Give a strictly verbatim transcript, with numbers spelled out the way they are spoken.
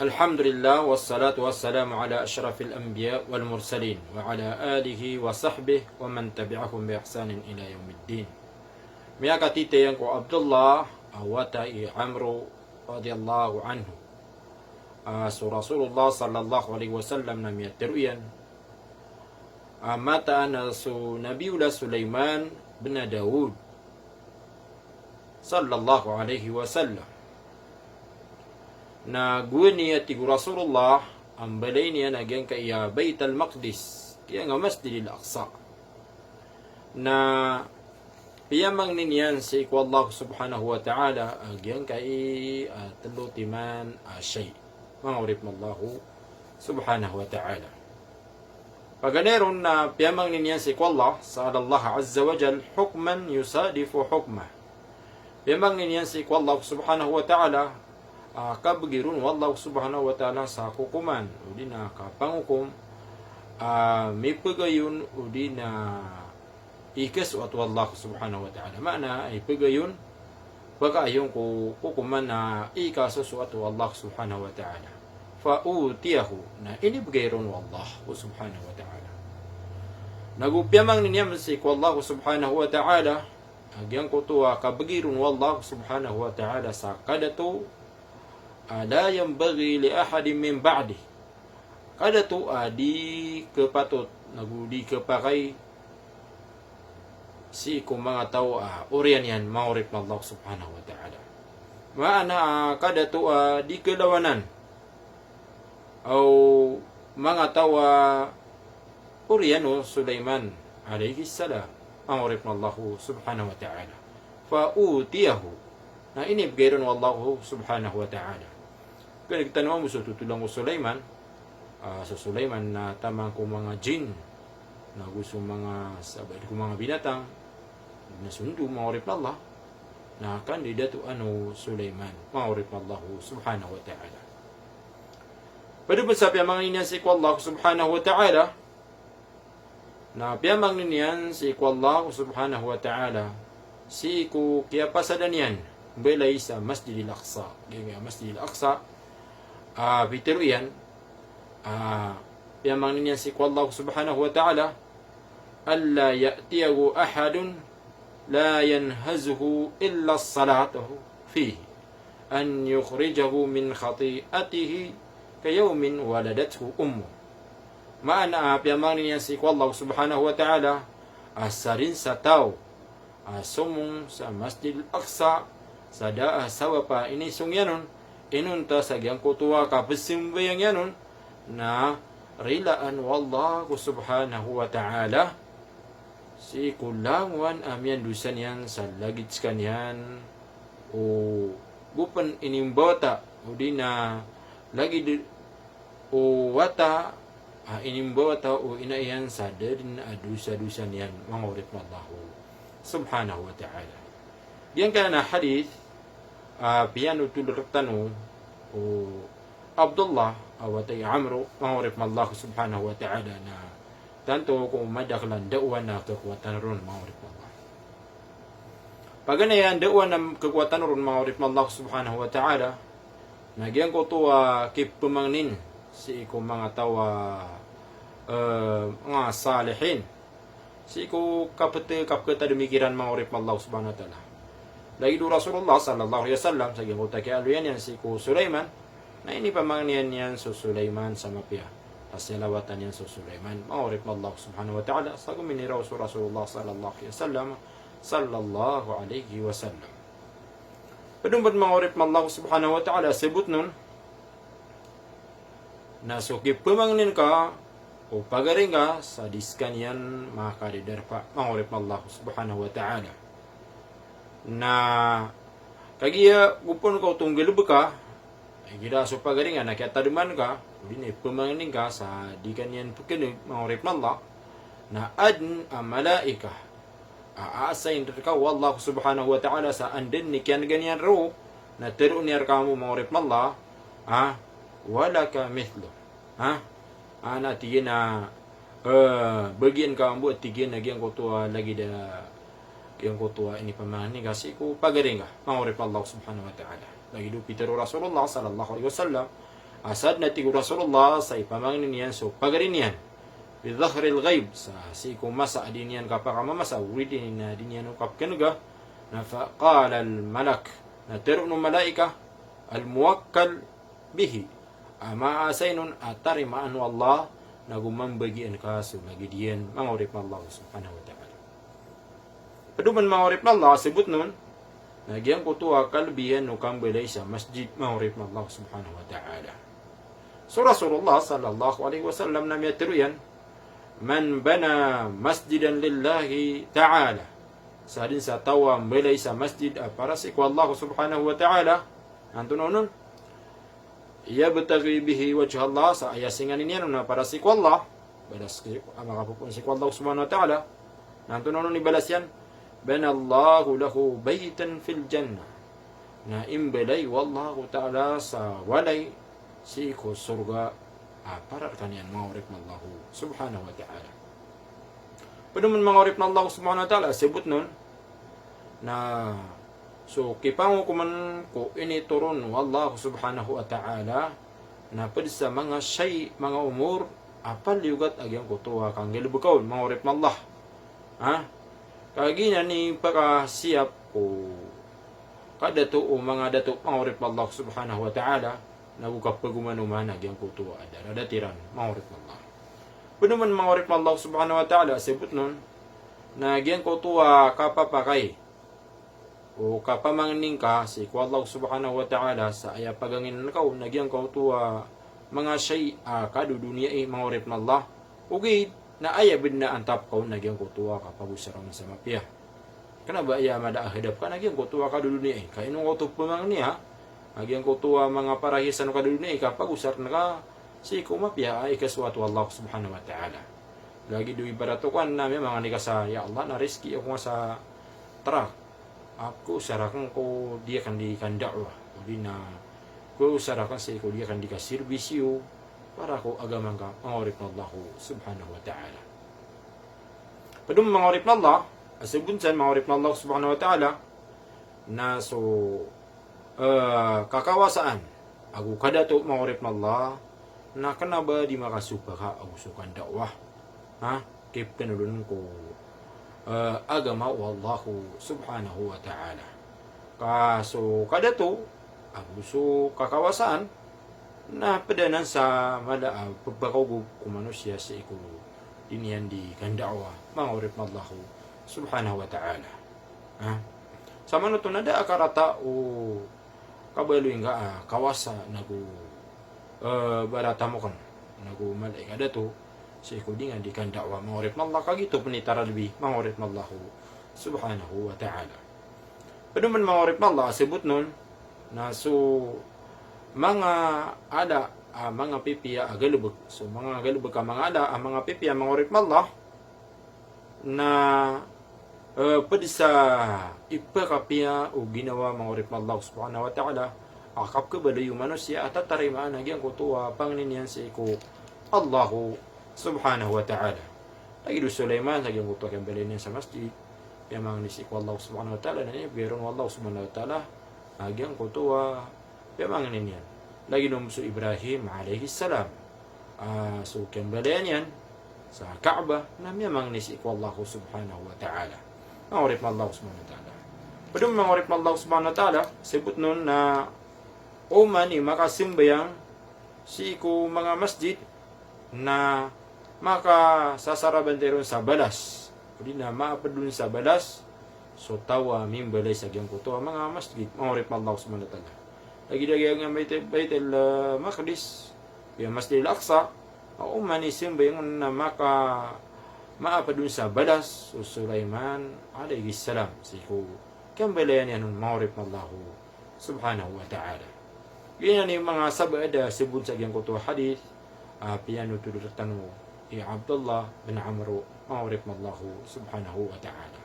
Alhamdulillah, wassalatu wassalamu ala ashrafil anbiya wal mursalin, wa ala alihi wa sahbihi wa man tabi'ahum bi ihsanin ila yawmiddin. Miyakatitay iyan ko Abdullah a wata i Amru radiyallahu anhu. Ah, so Rasulullah sallallahu alaihi wasallam na miyatharo iyan a mataan a so Nabiyullah Sulaiman bin Daud sallallahu alaihi wasallam na gowani a tig o Rasulullah a mbalay niyan a giyangkaya Baitul Maqdis, giyangkaya Masjidil Aqsa. Na piyamangni niyan sii ko Allah subhanahu wa ta'ala a giyangkai a telo timan a shay. Manga oripn o Allah subhanahu wa ta'ala. Paganay ron na piyamangni niyan sii ko Allah, sa'alallaha azza wa jal hukman yusadifu hukmah. Piyamangni niyan sii ko Allah subhanahu wa ta'ala a kabgi ron o Allah subhanahu wa ta'ala sa kokoman odi na kapangokom a mipagayon odi na ikasoat o Allah subhanahu wa ta'ala. Maana a ipagayon, pagaayon ko kokoman a ikasosoat o Allah subhanahu wa ta'ala. Fa utiyahu, na inibgay ron o Allah subhanahu wa ta'ala. Nago piyamangni niyan sii ko Allah subhanahu wa ta'ala a giyangkoto a kabgi ron o Allah subhanahu wa ta'ala sa kadato a la yanbaghi li ahadin min ba'di. Kadato a di kepatot nago di kepakay sii ko manga taw a oriyan iyan, manga oripn o Allah subhanahu wa ta'ala. Maana a kadato a di kelawanan o manga taw a oriyan o Sulaiman alayhis salam, manga oripn o Allah subhanahu wa ta'ala. Fa utiyahu, na inibgay ron o Allah subhanahu wa ta'ala. Kna kitano mambo so totolan ko Sulaiman, ah, so Sulaiman na taman ko manga jinn, nago so manga sabaad ko manga binatang, na so ndo, manga oripn o Allah, na kandidatoan o Sulaiman, manga oripn o Allah subhanahu wa ta'ala. Pd pn sa piyamangni niyan sii ko Allah subhanahu wa ta'ala, na piyamangni niyan sii ko Allah subhanahu wa ta'ala sii ko kiyapasadan iyan mbalay sa Masjidil Aqsa. Giyangkaya Masjidil Aqsa a pitharo iyan, a piyamangni niyan sii ko Allah subhanahu wa ta'ala, alla ya'tiyahu ahadun la yanhazuhu illa salatuhu fihi, an yukhrijahu min khati'atihi ka yawmin waladathu ummuh. Maana a piyamangni niyan sii ko Allah subhanahu wa ta'ala a sadn sa taw a somong sa Masjidil Aqsa sa da a sabap a inisong iyan on, inonta sa giyangkoto a kapzambayang iyan on, na rilaan o Allah subhanahu wa ta'ala sii ko langowan a miyandosa niyan sa lagid skaniyan o bo pn inimbawata odi na lagid o wata a inimbawata o ina iyan sa da dn a dosa-dosa niyan, manga oripn o Allah subhanahu wa ta'ala. Giyangkanan a hadith a piyanothol rktano o Abdullah a wata i Amru, manga oripn o Allah subhanahu wa ta'ala, na tanto ko madakl a ndaowan a kakowatan ron, manga oripn o Allah. Paganay a ndaowan a kakowatan ron, manga oripn o Allah subhanahu wa ta'ala, na giyangkoto a kipmangnin sii ko manga taw a, eh, manga salihin. Sii ko kapet, kapeketadmi kiran, manga oripn o Allah subhanahu wa ta'ala. Lagid o Rasulullah sallallahu alaihi wasallam, sa giyangkoto a kiyaaloya niyan sii ko Sulaiman, na inipamangni niyan so Sulaiman sa mapiya. Pasalawatan iyan so Sulaiman, manga oripn o Allah subhanahu wa ta'ala, sa gominiraw so Rasulullah sallallahu alaihi wasallam, sallallahu alaihi wasallam. Pd on pd, manga oripn o Allah subhanahu wa ta'ala, sabotn on na so kipmangnin ka o pagari ngka sa di skaniyan makadadarpa, manga oripn o Allah subhanahu wa ta'ala. Na kagiya go pn ka o tonggalbka, igira so pagari ngka na kiyatadman ka, odi na ipmangnin ka sa di ka niyan pkhan'g, manga oripn o Allah, na adn a malaika a a-assign rka o Allah subhanahu wa ta'ala sa anda dn i kiyan'ga niyan roo, na tharoon iyan rka mambo, manga oripn o Allah, a, walaka mithlu. Ha? A, na tig iyan a, eh, bagian ka mambo, tig iyan a giyangkoto a lagid a, giyangkoto a inipamangni ngka sii ko pagari ngka, manga oripn o Allah subhanahu wa ta'ala. Lagid o pitharo o Rasulullah sallallahu alaihi wasallam, Asad na tig o Rasulullah sa ipamangni niyan so pagari niyan bi dhahril ghaib, sa sii ko masa a di niyan kapakamamasa, odi na di niyan kapknga, na faqala al-malak, na tharoon o malaika al-muwakkal bihi, a maasay on a tarimaan o Allah, na go mambagian ka so lagid iyan, manga oripn o Allah subhanahu wa ta'ala. Pd oman, manga oripn o Allah, a sabotn on na giyangkoto a kalbihan o kambalay sa masjid, manga oripn o Allah subhanahu wa ta'ala. So Rasulullah sallallahu alaihi wasallam na miyatharo iyan, "Man bana masjidan lillahi ta'ala." Sa dn sa taw a mbalay sa masjid a para sii ko Allah subhanahu wa ta'ala, antonaa onon? "Yabtaghi bihi wajha Allah," sa aya singanin iyan on na para sii ko Allah, balas ki-, a makapopoon sii ko Allah subhanahu wa ta'ala, na antonaa onon i balas iyan? "Banallahu lahu baytan fil jannah." Na imbalay o Allah ta'ala sa walay sii ko sorga a para rkaniyan, manga oripn o Allah subhanahu wa ta'ala. Pd oman, manga oripn o Allah subhanahu wa ta'ala, a sabotn on na so kipangokoman ko initoron o Allah subhanahu wa ta'ala na pd sa manga shay, manga omor a paliyogat a giyangkoto a kanggalbka on, manga oripn o Allah. Ha? Kagiya ini pakasiyap ko kadato o manga dato, manga oripn o Allah subhanahu wa ta'ala, na go kapagomanoman a giyangkoto a daradat iran, manga oripn o Allah. Pd oman, manga oripn o Allah subhanahu wa ta'ala, a sabotn on na giyangkoto a kapapakay o kapamangni ngka sii ko Allah subhanahu wa ta'ala sa aya paganginan ka on na giyangkoto a manga shay a kadodoniyai, manga oripn o Allah. Ogaid na aya bnar a antap ka on na giyangkoto a kapagosar on sa mapiya. Kna ba aya mada a hadap ka na giyangkoto a kadodoniyai. Ka ino ngka oto pmangnia a giyangkoto a manga parahiyasan o kadodoniyai, kapagosar ngka sii ko mapiya a ikasoat o Allah subhanahu wa ta'ala. Lagid o ibarat o kowan na miyamangni ka sa, "Ya Allah, na rizki ako nga sa truck a kaosar akn ko di akn di kanda'wah, odi na kaosar akn sii ko di akn di kaserbisyo para ko agama ngka," manga oripn o Allah subhanahu wa ta'ala. Pd oman, manga oripn o Allah, a sabotn san, manga oripn o Allah subhanahu wa ta'ala, na so, eh, kakawasaan ago kadato, manga oripn o Allah, na kna ba di makasopaka ago so kanda'wah, ha, kipkhanolon ko, eh, agama o Allah subhanahu wa ta'ala. Ka so kadato ago so kakawasaan na pd anan sa mala a pphakaogop ko manosiya sii ko di niyan di kanda'wah, manga oripn o Allah subhanahu wa ta'ala. Ha? Samanoto na da a karata o kabaloy ngka a kawasa nago, eh, bara tamokn nago mala i kadato sii ko di nga di kanda'wah, manga oripn o Allah, ka giyoto pn i taralbi, manga oripn o Allah subhanahu wa ta'ala. Pd oman, manga oripn o Allah, a sabotn on na so manga ala a manga pipiya a galbk, so manga galbk a manga ala a manga pipiya, manga oripn o Allah, na, eh, pd sa ipakapiya o ginawa, manga oripn o Allah subhanahu wa ta'ala, a kapkhabaloy o manosiya a tatarimaan a giyangkoto a pangni niyan sii ko Allah subhanahu wa ta'ala. Lagid o Sulaiman, sa giyangkoto a kiyambaloy niyan sa masjid, piyamangni sii ko Allah subhanahu wa ta'ala, na inibiyaron o Allah subhanahu wa ta'ala a giyangkoto a piyamangni niyan. Lagid o so Ibrahim alayhis salam, ah, so kiyambaloyan iyan sa Kaaba na miyamangni sii ko Allah subhanahu wa ta'ala, manga oripn o Allah subhanahu wa ta'ala. Pd oman, manga oripn o Allah subhanahu wa ta'ala, sabotn on na oman i makasambayang sii ko manga masjid na makasasaraban tano ron sa balas, odi na maapd on sa balas so taw a mimbalay sa giyangkoto a manga masjid, manga oripn o Allah subhanahu wa ta'ala. Lagid a giyangkai a Bait-, Baitul, eh, Maqdis, iya Masjidil Aqsa, a oman i sambayang on na maka-, maapd on sa balas so Sulaiman alayhis salam sii ko kiyambaloyan iyan on, manga oripn o Allah subhanahu wa ta'ala. Giyanan i manga sabaad a sabot sa giyangkoto a hadith a piyanothol rktano i Abdullah bin Amr, manga oripn o Allah subhanahu wa ta'ala.